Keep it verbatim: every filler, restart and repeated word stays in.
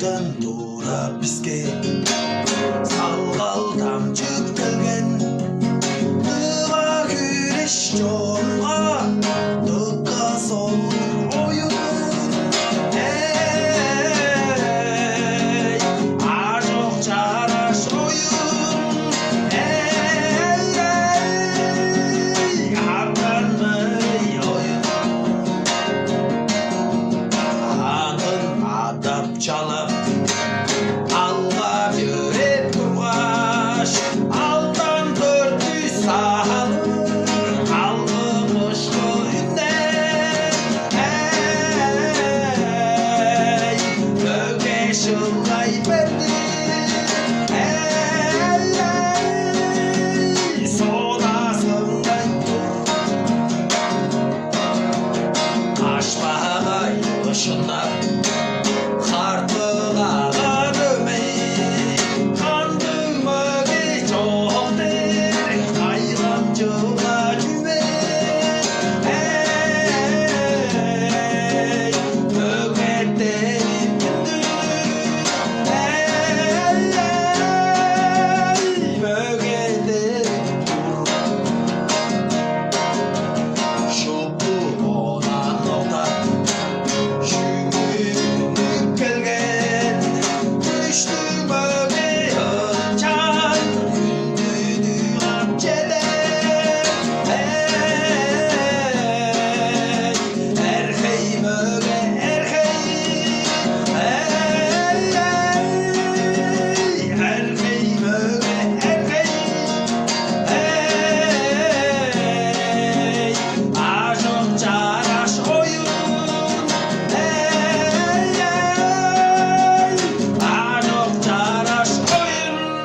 Дан тура биске салгал дамчып келген, дыва хүреш чонга дыка солун оюн. Эй, ажок чараш оюн, эй, эй, артанмай оюн. Атын адап чалап, алга бүреп тургаш, алдан дөртү салыр алгы мышкы үннер. Эй, мөге шылгай берди. Эй, эй, соназындай ашпагай ышынап.